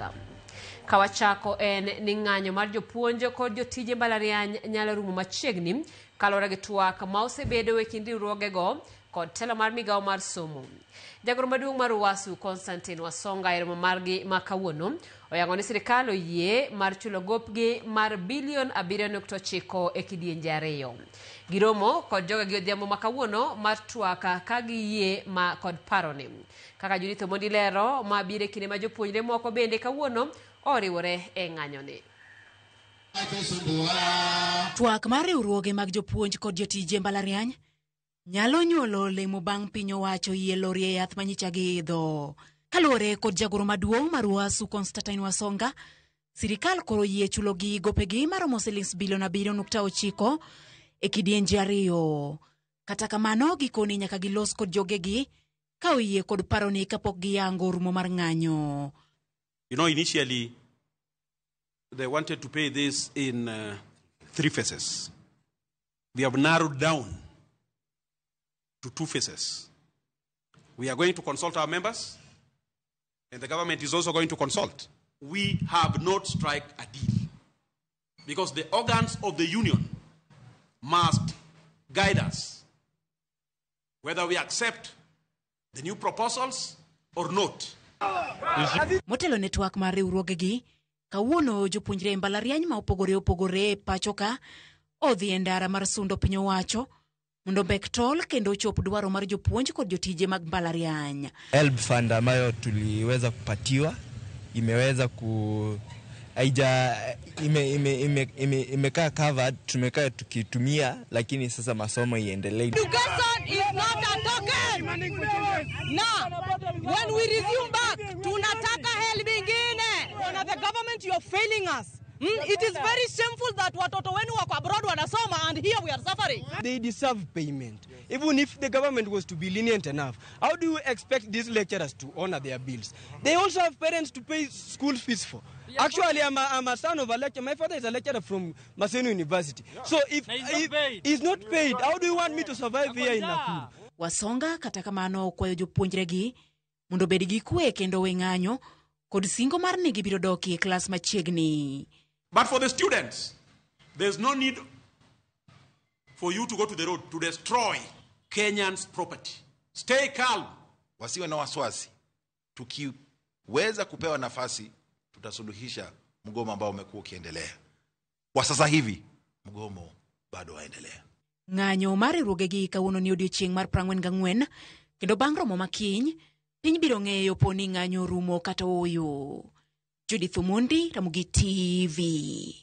pachoka. Kawachako en ni ng'anyo mar jopuonj kod jotije mbalariany nyalo rumo machiegni kaluwore gi twak ma osebedo e kind riwruogego kod telo mar migawo mar somo. Jagoro maduong' mar UASU Constantine Wasonga e romo margi ma kawuono oyango ni sirikal oyie mar chulo gopgi mar bilion 7.9 e kidienje 2. Giromo kod jogegi odhiambo ma kawuono mar twak ka giyie ma kod paroni. Kaka Judith Omondi lero, ma biro e kinde ma jopuonjre moko bende kawuono oriwore e ng'anyoni. Twak mar riwruoge mag jopuonj kod jotije mbalariany nyalo nyuolo olemo bang' piny owacho yie lorie yath manyicha giidho. Kaluwore kod jagoro maduong' mar UASU Constantine Wasonga, sirikal koro yie chulogi gopegi maromo silings bilion 7.9 e kidienje 2. Kata kamano, gikoni nyaka gilos kod jogegi ka oyie kod paroni kapok giyango rumo mar ng'anyo. You know, initially they wanted to pay this in 3 phases. We have narrowed down to 2 phases. We are going to consult our members, and the government is also going to consult. We have not struck a deal because the organs of the union must guide us whether we accept the new proposals or not. Motelo ne twak mar riwruogegi, kawuono jopuonjre e mbalariany ma opogore opogore e pacho ka odhi e ndara mar sundo piny owacho mondo ombek tol kendo ochop dwaro mar jopuonj kod jotije mag mbalariany. HELB fund ambayo tuliweza kupatiwa imeweza ku haija ime, ime, ime, ime, imekaa covered, tumekaa tukitumia, lakini sasa masomo iendelee. Education is not a token. Na when we resume back, tunataka HELB ingine. Now the government, you are failing us. It is very shameful that watoto wenu wako abroad wanasoma and here we are suffering. They deserve payment. Even if the government was to be lenient enough, how do you expect these lecturers to honor their bills? They also have parents to pay school fees for. Actually, I'm a son of a lecturer. My father is a lecturer from Maseno University. So He's not if paid. he's not paid, how do you want me to survive here in Nakuru? Wasonga kata kamano okwayo jopuonjregi mondo obed gi kwe kendo we ng'anyo kod singo mar ni gibiro dok e klas machiegni. But for the students, there's no need for you to go to the road to destroy Kenyans' property. Stay calm. Wasiwe na wasiwasi. Tukiweza kupewa nafasi, tutasuluhisha mgomo ambao umekuwa ukiendelea. Kwa sasa hivi, mgomo bado waendelea. Ng'anyo mar riwruogegi kawuono ni odiochieng' mar 44, kendo bang' romo makiny, piny biro ng'eyo po ni ng'anyo orumo kata ooyo. Judith Omondi, Ramogi TV.